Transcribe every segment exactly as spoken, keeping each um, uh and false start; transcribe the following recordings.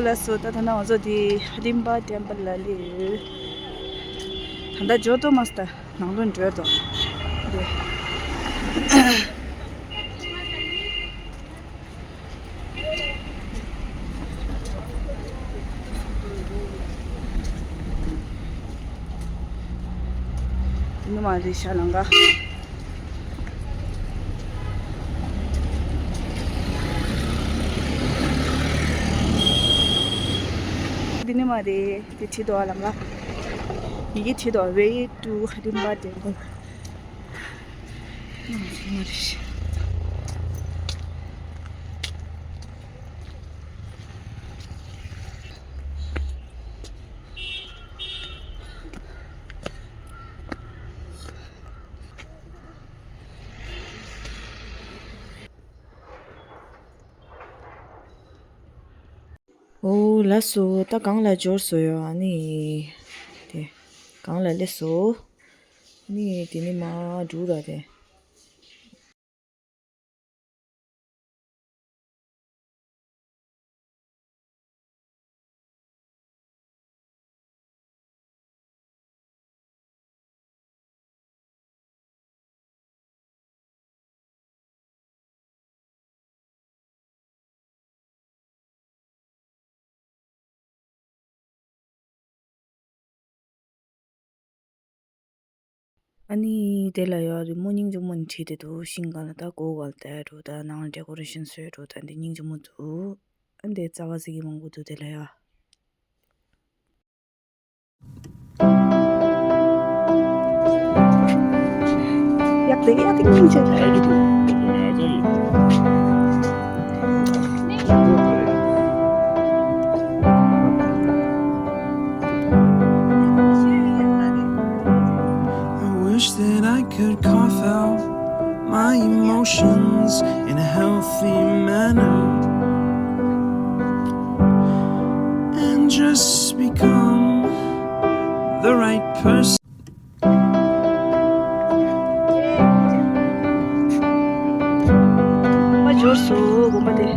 ལགས་སོ། ད་ད་ན་ང་ཚོ་དེ་ཧ་ལིམ་པ་ཊེམ་པལ་ལ་སླེབས་ཡོད། ད་ལྟ་འབྱོར་ཏོ་མ་སྟ་ནང་ལོགས་འགྲོ་ཏོ། དེ་ནི་མ་རེད་ཤ་ལང་ག། འདི་ནི་མ་རེད། དེ་ཁྲིད་དོ་ཨ་ལང་ག། ཡི་གེ་ཁྲིད་དོ་Way to Harimba Temple། ནི་མ་རེད་ཤ། ཨོ་ལགས་སོ། ད་གང་ལ་འབྱོར་སོ་ཡོད། ཨ་ནི་དེ་གང་ལ་སླེབས་སོ། ཨ་ནི་དེ་ནི་མ་འགྲོ་ར་དེ། ཨ་ནི་དེ་ལ་ཡོད་རི་མོ་སྙིང་རྗེ་མོ་ནི་བྲིས་ཏེ་འདུག་ཤིང་སྒང་ལ་ད་སྒོ་སྒང་ལ་བསྡད་འགྲོ། ད་ནང་ལ་ཌེ་ཀོ་རེ་ཤན་བཟོས་འགྲོ། ད་འདི་སྙིང་རྗེ་མོ་འདུག་ཨ་འདི་རྩ་བ་ཟེར་གི་མང་པོ་འདུག་དེ་ལ་ཡ། ཡག་དེ་ཡག་དེ་སྙིང་རྗེ། I wish that I could cough out my emotions in a healthy manner and just become the right person. མ་འབྱོར་སོ་དགོན་པ་དེ།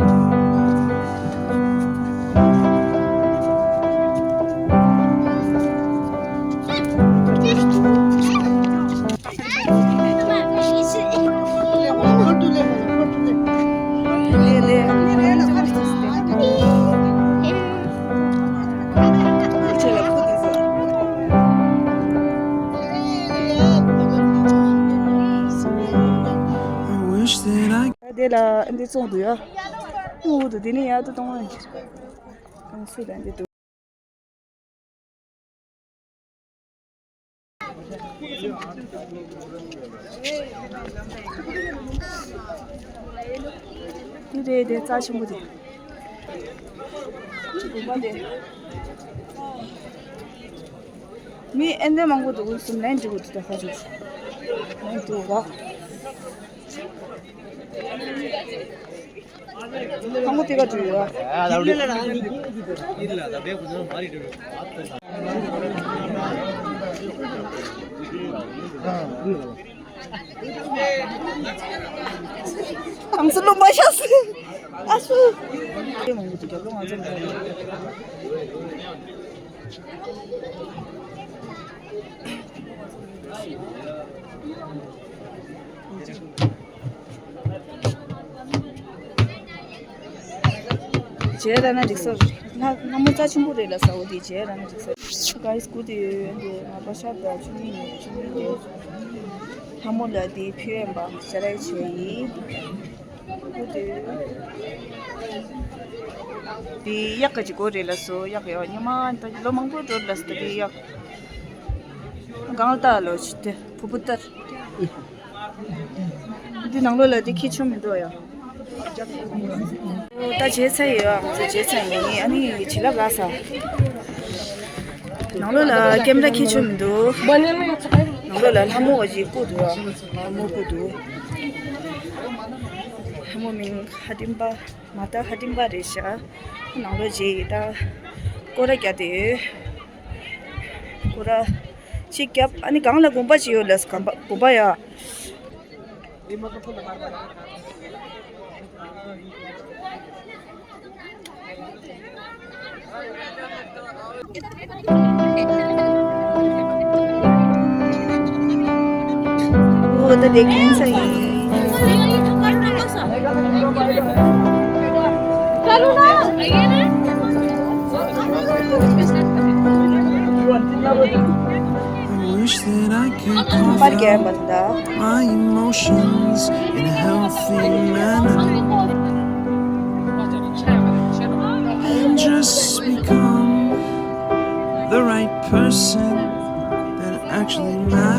དེ་ལ་འདི་བཙོང་འདུག་ཡ། འུ་འདུག་དེ་ནི་ཡ་ཏུ་གཏོང་བ་ཡིན་གྱི་རེད། ཨང་སུ་དང་འདི་འདུག་འདི་རེད་དེ་རྩ་ཆེན་པོ་དེ། དགོན་པ་དེ། མི་ཨེ་འདྲ་མང་པོ་འདུག་གསུམ་ལན་འགྲིག་གི་འདུག་ད་ཁ་ཅིག་ལན་འགྲིག་ག་ཧང་གོ་དེ་ག་འགྲིག་ཡོད། ཨང་སུ་ལུང་མ་ཤ་སི། ཨ་སུ། དེ་མང་པོ་འདུག་རྒྱབ་ལོགས་ང་ཚོ་མ་རེད། རྗེས་ར་ན་འགྲིག་སོ་རེད། ལྷ་ལྷ་མོ་རྩ་ཆེན་པོ་རེད་ལ་ས་འོ་དེ་རྗེས་ར་ན་འགྲིག་སོ་རེད། ག་ཡིས་སྐུ་དེ་ཡོད་འདི་ང་པ་ཤ་ད་ཆུ་མིག་ཡོད་ཆུ་མིག་དེ་ལྷ་མོ་ལ་དེ་ཕུལ་ཡོད་པ་ཞ་ར་ཡི་བྱས་ཡིན། འདི་གཡག་ག་ཅིག་གོ་རེད་ལ་སོ་གཡག་ཡོད་ཉི་མ་ད་ལོ་མང་པོ་འགྲོ་ལ་སོ་ད་འདི་གཡག་གང་ལྟ་ལོ་ཅི་དེ་ཕུ་ཕུ་ལྟར། འདི་ནང་ལོགས་ལ་འདི་ཁྱི་ཆུ་མི་འདུག་ཡ། ད་བྱས་ཚར་ཡོད་ཨ་ང་ཚོ་བྱས་ཚར་ཡིན་ཨ་ནི་བྱིན་རླབས་ལགས་སོ། ནང་ལོགས་ལ་ཀེམ་ར་ཁྱི་ཆུ་མི་འདུག་ནང་ལོགས་ལ་ལྷ་མོ་བ་ཅིག་སྐུ་འདུག་ལྷ་མོ་སྐུ་འདུག་ལྷ་མོ་མིང་ཧ་ཏིམ་པ་མ་ད་ཧ་ཏིམ་པ་རེད་ཤག་ནང་ལོགས་ཅིག་ད་སྐོར་ར་རྒྱག་དེ་ཡོད། སྐོར་ར་ཅིག་རྒྱབ་ཨ་ནི་གང་ལ་དགོན་པ་ཅིག་ཡོད་ལ་དགོན་པ་དགོན་པ་ཡ། वो तो देख नहीं सही। चलो ना। I wish that I could cough out my emotions in a healthy manner and just become the right person that actually matters.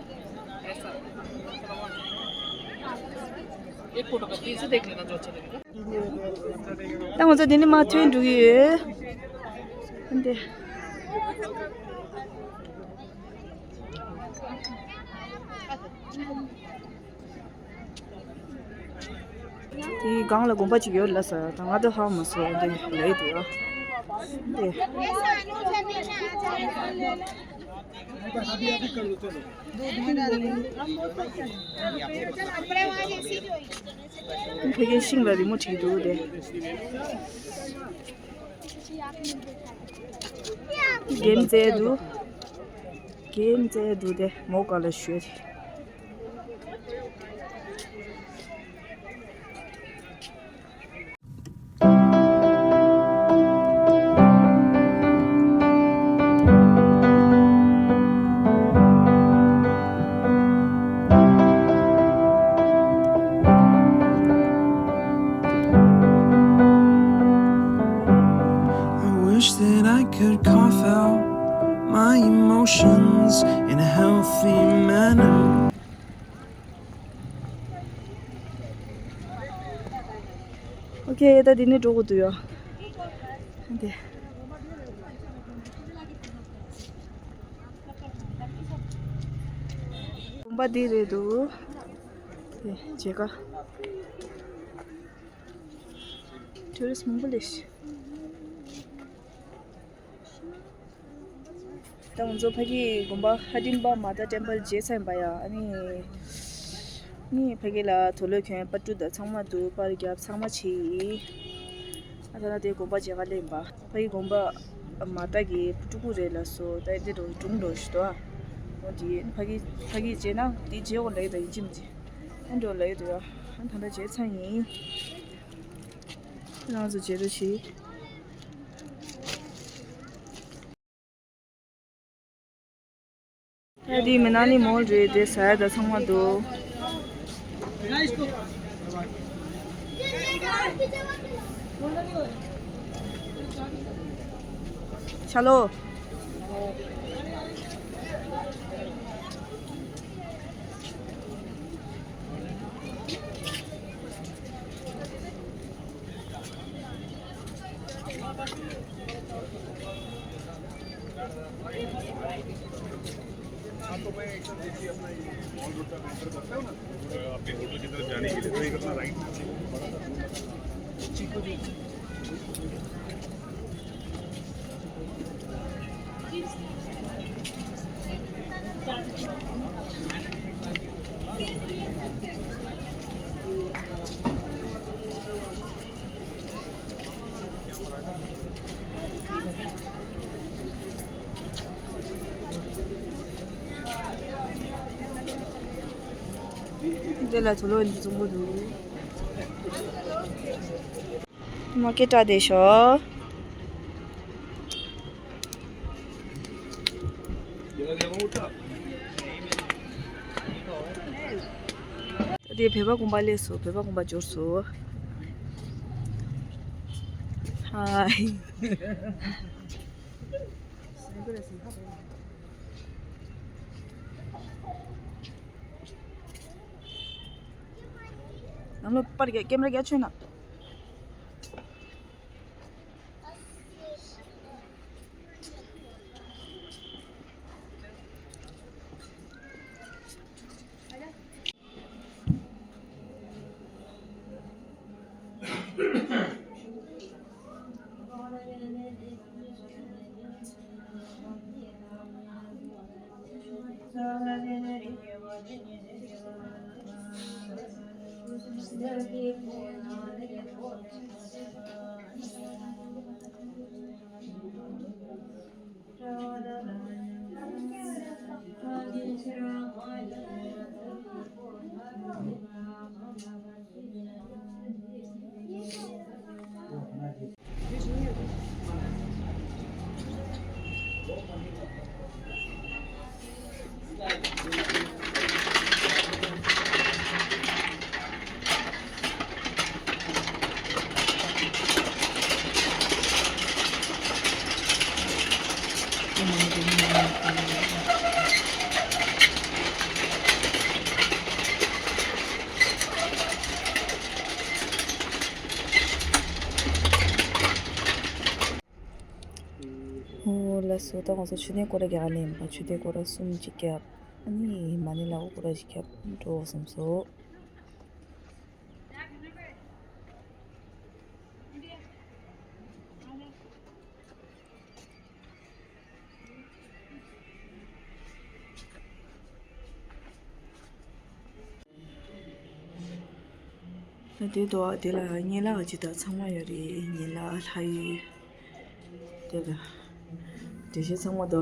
ད་ང་ཚོ་འདི་ནས་མར་ཐོན་འགྲོ་གི་ཡོད། འདི། དེའི་སྒང་ལ་དགོན་པ་ཅིག་ཡོད་ལབ་ས། ད་ང་ཚོ་ཧ་མ་སོང་། འདི་ལས་དེ་ཡོད། འདི། ཕ་གིའི་ཤིང་ལ་རི་མོ་བྲིས་འདུག་དེ། རྒན་མཛེས་འདུག་རྒན་མཛེས་འདུག་དེ། མོ་ག་ལ་ཞོལ་དེ། I wish that I could cough out my emotions in a healthy manner. ཨོ་ཁེ། ད་འདི་ནས་འགྲོ་དགོས་འདུག་ཡ། འདི། དགོན་པ་འདི་རེད་འདུག་དེ་མཇལ་ཁ། ཊུ་རི་སི་མང་པོ་སླེབས་ཤག་ད་ང་ཚོ་ཕ་གིའི་དགོན་པ་ཧ་ཏིམ་པ་མ་ཏཱ་ཊེམ་པལ་མཇལ་ཚར་ཡིན་པ་ཡ། ཨ་ནི་ནི་ཕ་གི་ལ་དུག་ལོག་གྱོན། པར་སྐྲུན་དང་ཚང་མ་འདུག་པར་རྒྱབ་ཚང་མ་བྱས་ཡིན། ཨ་ད་ལྟ་དེ་དགོན་པ་མཇལ་ཁ་སླེབས་ཡིན་པ། ཕ་གི་དགོན་པ་མ་ཏཱ་གི་སྤྲུལ་སྐུ་རེད་ལབ་སོང་། ད་དེ་འགྲོ་སྒྲུང་འགྲོ་ཞིག་འདུག་ཨ་འོ་དེ་ཕ་གི་ཕ་གི་མཇལ་ན་དེ་མཇལ་འོ་ལབ་ཡོད་དོ། ཡིན་གཅིག་མིན་གཅིག་ཨ་འགྲོ་ལབ་ཡོད་དོ་ཡ། ཨ་ད་ལྟ་མཇལ་ཚར་ཡིན། ཁྱེད་རང་ཚོ་མཇལ་རོགས་བྱེད། ཡ་དེ་མི་ན་ནི་མོལ་རེད། དེ་ཟ་ཡ་ད་ཚང་མ་འདུག་ཆ་ལོ། འདི་ལ་དུག་ལོག་འདི་བཙོང་གི་འདུག་མ་སྐད་གྲགས་བསྡད་ཤག་ད་དེ་བོད་པ་དགོན་པ་སླེབས་སོང་། བོད་པ་དགོན་པ་འབྱོར་སོང་། ཧའི། ནང་ལོགས་པར་རྒྱག་ཀེམ་ར་རྒྱག་ཆོད་ན། ལགས་སོ། ད་ང་ཚོ་མཆོད་རྟེན་སྐོར་ར་རྒྱག་ག་ལེན་པ། མཆོད་རྟེན་སྐོར་ར་གསུམ་ཅིག་བརྒྱབ། ཨ་ནི་མ་ཎི་ལ་འོ་སྐོར་ར་ཞིག་བརྒྱབ་འགྲོ་བསམ་སོང་། ད་དེ་དོ་དེ་ལ་ཉེ་ལག་ཅིག་དང་ཚང་མ་ཡོད་རེད། ཉེ་ལག་ལྷ་ཡུལ་དེ་ལ་དེ་བཞིན་ཚང་མ་དོ།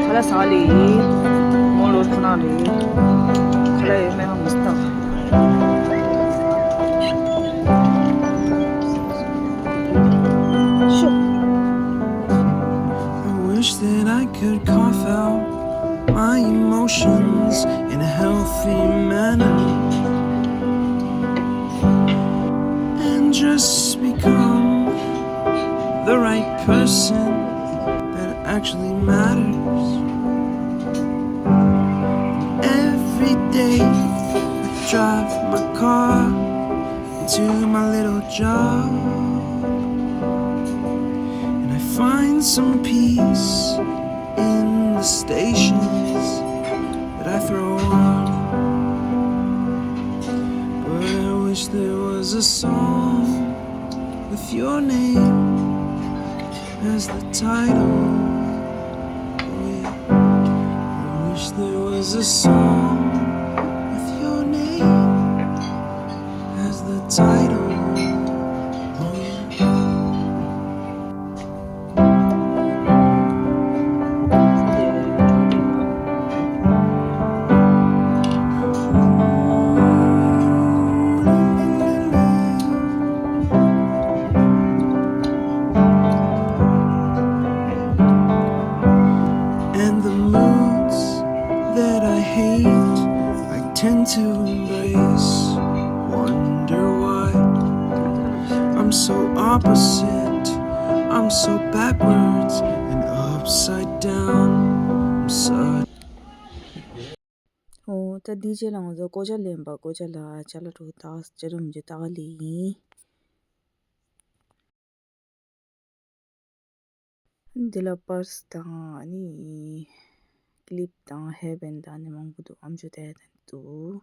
ཁ་ལག་ཟ་ལེ། མོ་ལོ་ཐ་ན་རེད། ཁ་ལག་ཡོད་མེད་ཧ་མི་སྟག་ཤོ། I wish that I could cough out my emotions in a healthy manner and just become the right person that actually matters. Every day I drive my car to my little job, and I find some peace in the stations that I throw on. But I wish there was a song with your name as the title. Oh, yeah. I wish there was a song with your name as the title. Oh, yeah. And the moods that I hate, I tend to embrace. Wonder why I'm so opposite, I'm so backwards and upside down. I'm such. ཨོ། ད་འདིའི་རྗེས་ལ་ང་ཚོ་ཀོ་ཅ་ལེན་པ། ཀོ་ཅ་ལ་ཅ་ལག་འགྲོ་ད་ཅ་རུམ་གྱི་ཏག་ལི་ཡིན། འདི་ལ་པར་སི་དང་ཨ་ནི་ཀི་ལིབ་དང་ཧེར་བེན་དང་ཨ་ནི་མང་པོ་འདུག་ཨམ་ཅོག་དེ་དང་འདུག་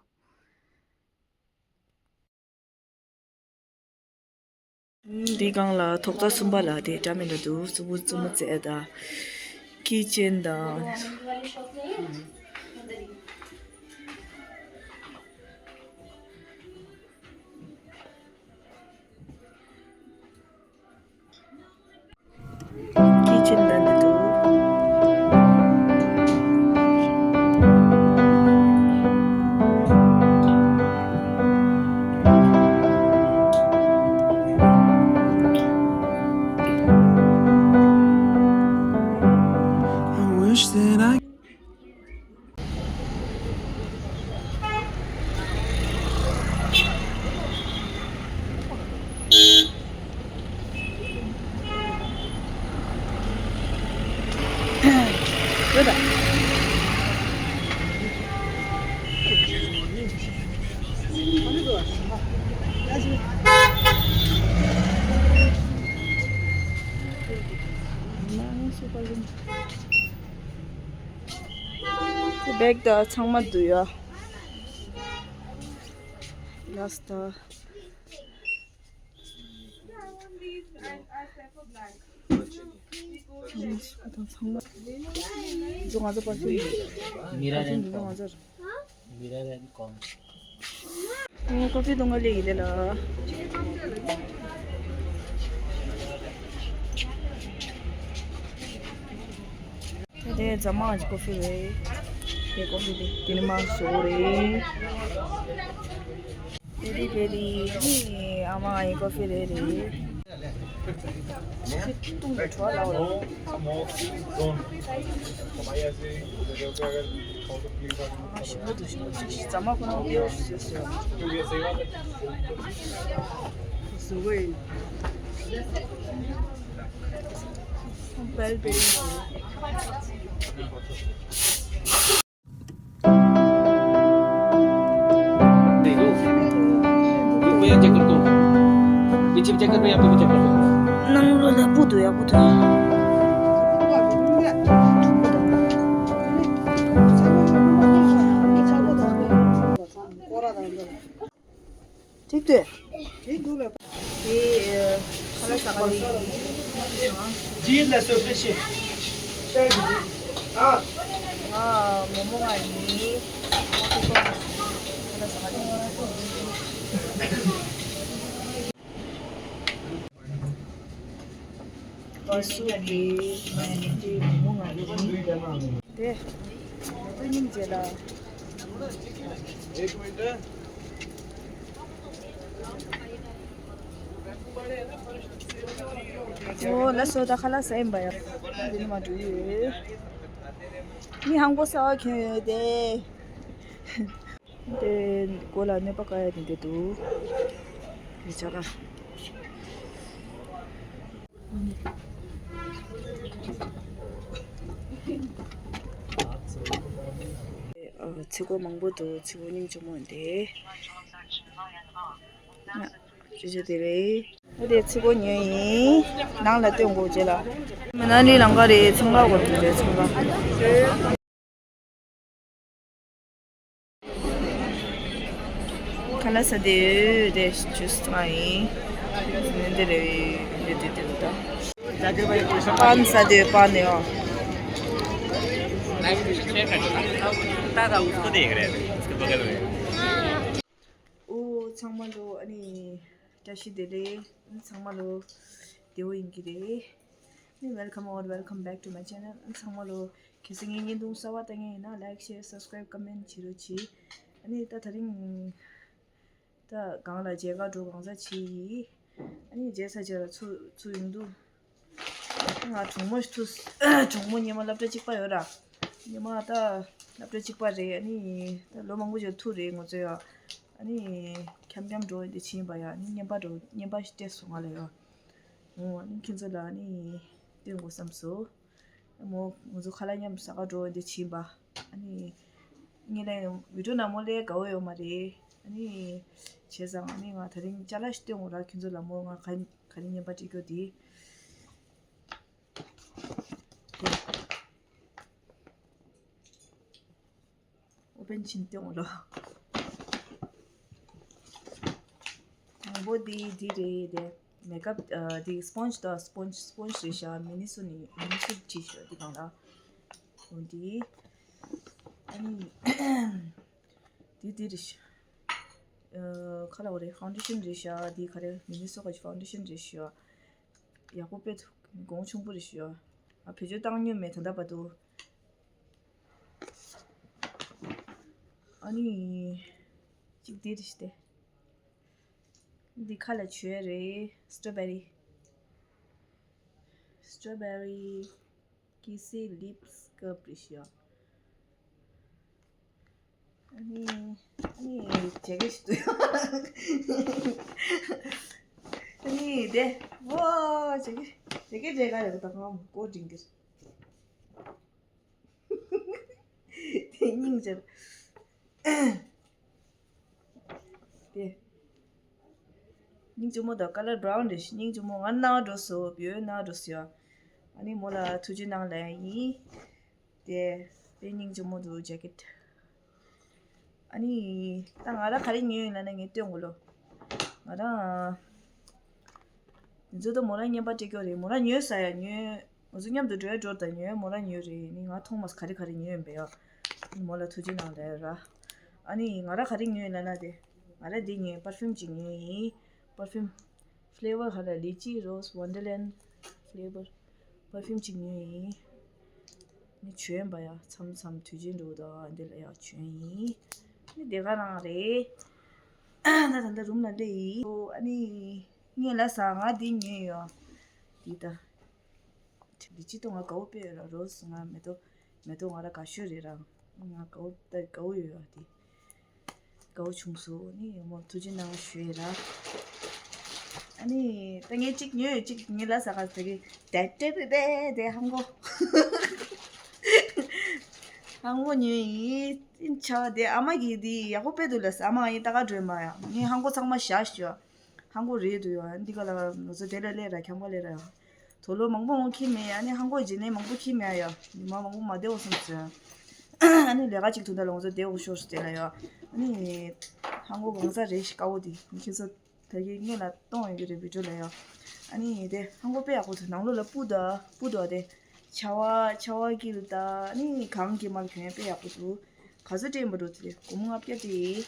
འདི་སྒང་ལ་ཐོག་རྩེག་གསུམ་པ་ལ་དེ་འདྲ་མི་འདྲ་འདུག་རྩུབ་པོ་རྩུབ་མོ་རྩེག་དང་ཁི་ཅན་དང་། ཁི་ཅན་ལ་འདི་འདུག I wish that I སྦེག་དང་ཚང་མ་འདུག་ཡ། ལགས་སོ། ཚང་མ་ཚང་མ། ང་ཚོ་པར་ཕིའུམ་འདུག་མི་ར་པར་ཕིའུམ་རེན་འདུག་ང་ཚོར། མི་ར་རེན་ཀོང་། ཨོ། ཀོ་ཕི་འདུག་ང་ལེ་ཡི་ལེ་ལ། དེ་རྫ་མ་གི་ཀོ་ཕི་རེད། དེ་ཀོ་ཕི་དེ་དེ་ནི་མ་བཟོ་རེད། བེ་རི་བེ་རི་ནི་ཨ་མ་ཡི་ཀོ་ཕི་རེད་རེད། ཁྱི་བཏུང་གི་བྲོ་བ་ལ་བ། ཞིམ་པོ་འདུག་ཞིམ་པོ་འདུག་རྫ་མ་ཁོ་ན་ཏེའོ་ཞིག་བཟོས་སོང་། བཟོ་གི་ཡིན། Bell pay. देखो, ये भैया चेक कर दो। पीछे भी चेक कर दो, यहाँ पे भी चेक कर दो। ནང་ལོགས་ལ་སྤུ་འདུག་ཡ། སྤུ་འདུག་ཐིག་ཏུ། དེ་ཁ་ལག་ཟ་ག་ལ་ཡིན། ཇི་ལ་སོ་པེ་ཤི། ཨ། ང་མོ་མོ་ང་ཡིན། ཁ་ལག་ཟ་ག་ལ་ཡིན། ཨ་སུ་དེ་ང་ཡིན། དེ་མོ་མོ་ང་ཡིན། དེ་ང་ཚོ་སྙིང་རྗེ་ལ། ཨོ་ལགས་སོ། ད་ཁ་ལག་ཟ་ཡིན་པ་ཡ། འདི་ནི་མ་འགྲོ་ཡོད། མི་ཧང་པོ་ཟ་བ་ཁྱོད་ཡོད་དེ། དེ་མགོ་ལ་གནོད་པ་བཀག་ཡ་དེ་འདྲ་འདུག་རི་ཆ་ག་ཚིག་གོ་མང་པོ་འདུག་ཚིག་གོ་སྙིང་རྗེ་མོ་འདི། ཅི་ཅི་དེ་རེད། ཨ་དེ་ཚིག་གོ་ཉོས་ཡིན། ནང་ལ་སྟོན་དགོས་རྗེས་ལ། མི་ན་ལི་ལང་ཀ་རེད། ཚང་ཀ་གོ་དུ་རེད། ཚང་ཀ་ཁ་ལག་ཟ་དེ་ཡོད་དེ་ཇུས་ང་ཡིན། འདི་རེད། འདི་འདི་འདི་འདི་པན་ཟ་དེ་པན་ཡོད། ད་ད་ཨུ་སྐུ་དེ་ཡིན་རེད། སྐུ་པ་ག་ལ་རེད། ཨོ་ཚང་མ་ལོ། ཨ་ནི་བཀྲ་ཤིས་བདེ་ལེགས། ཨ་ནི་ཚང་མ་ལོ་བདེ་པོ་ཡིན་གྱི་རེད། ཨ་ནི་welcome or welcome back to my channel. ཨ་ནི་ཚང་མ་ལོ། གལ་སྲིད་ངའི་བརྙན་ཐུང་གསར་པ་ལྟ་མཁན་ཡིན་ན་like, share, subscribe, comment བྱེད་རོགས་གྱིས། ཨ་ནི་ད་དེ་རིང་ད་སྒང་ལ་མཇལ་ཁ་འགྲོ་གང་ཟག་བྱས་ཡིན། ཨ་ནི་མཇལ་ས་མཇལ་ལ་ཚུར་ཚུར་ཡོང་དུས། ང་གྲོགས་མོ་ཞིག་ཐུག་གྲོགས་མོ་སྔོན་མ་སློབ་གྲྭ་གཅིག་པ་ཡོད་ར། སྔོན་མ་ད་སློབ་གྲྭ་གཅིག་པ་རེད། ཨ་ནི་ད་ལོ་མང་པོ་ཞིག་ཐུག་རེད་ང་ཚོ་ཡ། ཨ་ནི་འཁྱམ་འཁྱམ་འགྲོ་འདི་ཕྱིན་པ་ཡ། ཨ་ནི་རྔན་པ་འགྲོ་རྔན་པ་ཞིག་སྤྲད་སོང་ང་ལ་ཡ། འོ་ཨ་ནི་ཁྱེད་ཚོ་ལ་ཨ་ནི་སྟོན་དགོས་བསམ་སོང་། མོ་ང་ཚོ་ཁ་ལག་མཉམ་ཟ་ག་འགྲོ་འདི་ཕྱིན་པ། ཨ་ནི་ངས་ལན་བི་ཌིའོ་ནང་མོ་ལས་དགའ་བོ་ཡོད་མ་རེད། ཨ་ནི་བྱས་ཙང་ཨ་ནི་ང་དེ་རིང་ཅ་ལག་ཞིག་སྟོན་དགོས་ར། ཁྱོད་ཚོ་ལ་མོ་ང་ག་ག་རེ་རྔན་པ་སྤྲད་རྒྱུ་དེ། ཨོ་པན་ཕྱིན་སྟོན་དགོས་ལོ། དང་པོ་འདི་འདི་རེད་དེ། མེ་ཀབ་ཨ་འདི་སྤོན་ཇི་དང་སྤོན་ཇི་སྤོན་ཇི་རེད་ཤག་མི་ནི་སོ་ནི་མི་ནི་སོ་བྲིས་ཤག་འདི་ནང་ལ། འོ་འདི། ཨ་ནི། འདི་འདི་རེད་ཤག་ཨ་ཁ་ལ་འོ་རེད། ཕའུན་ཌེ་ཤན་རེད་ཤག་འདི་ག་རེ་མི་ནི་སོ་ག་གི་ཕའུན་ཌེ་ཤན་རེད་ཤག་ཡག་པོ་དཔེ་འདུག་གོང་ཆུང་པོ་རེད་ཤག་ཨ་བེད་སྤྱོད་བཏང་མྱོང་མེད་ད་ལྟ་བར་དུ། ཨ་ནི། གཅིག་འདི་རེད་ཤག་སྟེ། འདི་ཁ་ལ་བྱོས་རེད། སི་ཊོ་བེ་རི། སི་ཊོ་བེ་རི་ཀི་སི་ལིབ་སི་ཀབ་རེད་ཤག་ཨ་ནི། ཨ་ནི་ཇེ་ཀེ་ཞིག་འདུག་ཨ་ནི་དེ། ཝ། ཇེ་ཀེ་ཇེ་ཀེ་ཇེ་ཀེ་རེད་པ། ད་ང་མགོ་འདྲེན་གྱི་རེད། དེ་སྙིང་རྗེ། དེ། སྙིང་རྗེ་མོ་དང་ཀ་ལར་བྷ་རའུན་རེད། སྙིང་རྗེ་མོ། ང་ནང་འགྲོ་སོ་བོད་ནང་འགྲོ་སོ་ཡ། ཨ་ནི་མོ་ལ་ཐུགས་རྗེ་གནང་ལབ་ཡ་ཡིན། དེ་དཔེ་སྙིང་རྗེ་མོ་འདུག་ཇེ་ཀེ་ཊི། ཨ་ནི། ད་ང་རང་ག་རེ་ཉོས་ཡིན་ལབ་ན་ངས་སྟོན་དགོས་ལོ། ང་རང་། འདི་ཚོ་ད་མོ་རང་རྔན་པ་སྤྲད་རྒྱུ་རེད། མོ་རང་ཉོས་ས་ཡ་ཉོས། ང་ཚོ་མཉམ་དུ་འགྲོ་ཡ་འགྲོ་ད་ཉོས། མོ་རང་ཉོས་རེད། ནི་ང་མཐོང་མ་སོང་ག་རེ་ག་རེ་ཉོས་ཡིན་པ་ཡ། ནི་མོ་ལ་ཐུགས་རྗེ་གནང་ལབ་ཡ་ར། ཨ་ནི་ང་རང་ག་རེ་ཉོས་ཡིན་ལབ་ན་དེ། ང་རང་འདི་ཉོས། པར་ཕིའུམ་ཅིག་ཉོས་ཡིན། པར་ཕིའུམ། ཕི་ལེ་ཝར་ཧ་ལ་ལི་ཅི་རོ་སི་ཝན་ཌར་ལེན་ཕི་ལེ་ཝར། པར་ཕིའུམ་ཅིག་ཉོས་ཡིན། ནི་བྱོན་པ་ཡ། མཚམས་མཚམས་དུས་ཆེན་འགྲོ་དང་འདི་ལ་ཡ་བྱོན་ཡིན། ནི་དེ་ག་རང་རེད། ད་ད་ལྟ་རུམ་ལ་སླེབས་ཡིན། ཨ་ནི་ངས་ལ་ཟ་ང་འདི་ཉོས་ཡོད། འདི་ད། འདི་ཅི་ཏོ་ང་དགའ་བོ་དཔེ་ཡོད་ར། རོ་སི་ང་མེ་ཏོག་མེ་ཏོག་ང་ར་དགའ་ཤོས་རེད་ར། ང་དགའ་བོ་ད་དགའ་བོ་ཡོད་ཡ་འདི། དགའ་བོ་བྱུང་སོང་། ནི་མོ་ཐུགས་རྗེ་གནང་ཞུ་ཡ་ར། ཨ་ ཨ་ནི་ད་ངས་གཅིག་ཉོས་ཡོད། གཅིག་ངའི་ལ་ཟ་ག་དེ་གི་དེ་དེ་དེ་དེ་ཧང་གོ། ཧང་གོ་ཉོས་ཡིན། ཆ་བ་དེ་ཨ་མ་གིས་དེ་ཡག་པོ་དཔེ་འདུག་ལབ། ཨ་མ་ངས་ད་ག་འགྲོ་ཡིན་པ་ཡ། ངས་ཧང་གོ་ཚང་མ་བཞག་ཤོག། ཧང་གོ་རེད་འདུག་ཡ། འདི་ག་ལ་ང་ཚོ་དེ་ལ་སླེབས་ར། ཁྱམས་པ་སླེབས་ར་ཡ། དུག་ལོག་མང་པོ་འོང་ཁྱི་མེད། ཨ་ནི་ཧང་གོ་རྗེས་ནས་མང་པོ་ཁྱི་མེད་ཡ། ཉི་མ་མང་པོ་མ་བསྡད་འོང་བསམ་ཟེར། ཨ་ནི་ལས་ཀ་གཅིག་ཐུག་ད་ལ་ང་ཚོ་བསྡད་འོང་ཤོག་ཟེར་ལ་ཡ། ཨ་ནི་ཧང་གོ་གང་ས་རེད་ཤི་དཀའ་བོ་དེ་ཁྱེད་ཚོ། ད་གིན་སྔོན་ལ་གཏོང་ཡོད་ཀྱི་རེད་བི་ཌིའོ་ལ་ཡ། ཨ་ནི་དེ་ཧང་གོ་དཔེ་ཡག་པོ་འདུག། ནང་ལོགས་ལ་སྤུ་དང་སྤུ་དང་དེ་ཆར་པ་ཆར་པ་སྐྱིལ་དང་ཨ་ནི་གངས་ཀྱི་མལ་གྱོན་དཔེ་ཡག་པོ་འདུག། ག་ཚོད་སྤྲད་ཡིན་པ་འགྲོ་དེ་རེད། སྒོར་མོ་ལྔ་བརྒྱ་སྤྲད་ཡིན།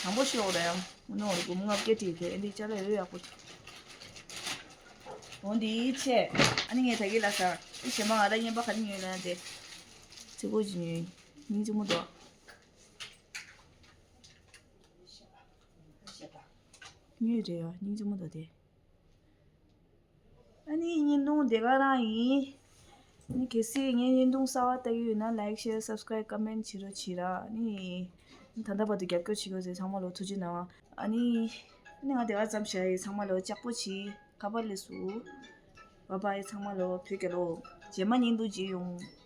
དང་པོ་ཤོག་ལ་ཡ། ཨ་ནི་འོ་རེད། སྒོར་མོ་ལྔ་བརྒྱ་སྤྲད་ཡིན། དེ་ཨ་འདི་ཅ་ལག་ཡོད་ཡག་པོ་འདུག། འོ་འདི་ཆེ། ཨ་ནི་ངས་ད་གིན་ལ་ཟ། ཨ་གཞན་པ་ང་ལ་རྔན་པ་ག་རེ་ཉོས་ལབ་ན་དེ་ཚིག་པོ་ཅིག་ཉོས་ཡིན། སྙིང་རྗེ་མོ་འདུག། དངུལ་རེད་ཡ། སྙིང་རྗེ་མོ་འདུག་དེ། ཨ་ནི་བརྙན་ཐུང་དེ་ག་རང་ཡིན། ཨ་ནི་གལ་སྲིད་ངའི་བརྙན་ཐུང་གསར་པ་ལྟ་གི་ཡོད་ན་ལའིག་ཤེར་སབ་སི་ཀ་རའིབ་ཀོ་མེན་བྱེད་རོགས་བྱེད་ར། ཨ་ནི་ད་ལྟ་བར་དུ་རྒྱབ་སྐྱོར་བྱེད་དགོས་ཚེ་ཚང་མ་ལོ་ཐུགས་རྗེ་གནང་། ཨ་ནི་ཨ་ནི་ང་དེ་ག་ཙམ་བྱ་ཡི། ཚང་མ་ལོ་ལྕགས་པོ་བྱེད། ཁ་པར་ལས་སུ། བ་བའི་ཚང་མ་ལོ་བོད་རྒྱལ་ལོ། རྗེས་མ་བརྙན་ཐུང་མཇལ་ཡོང་།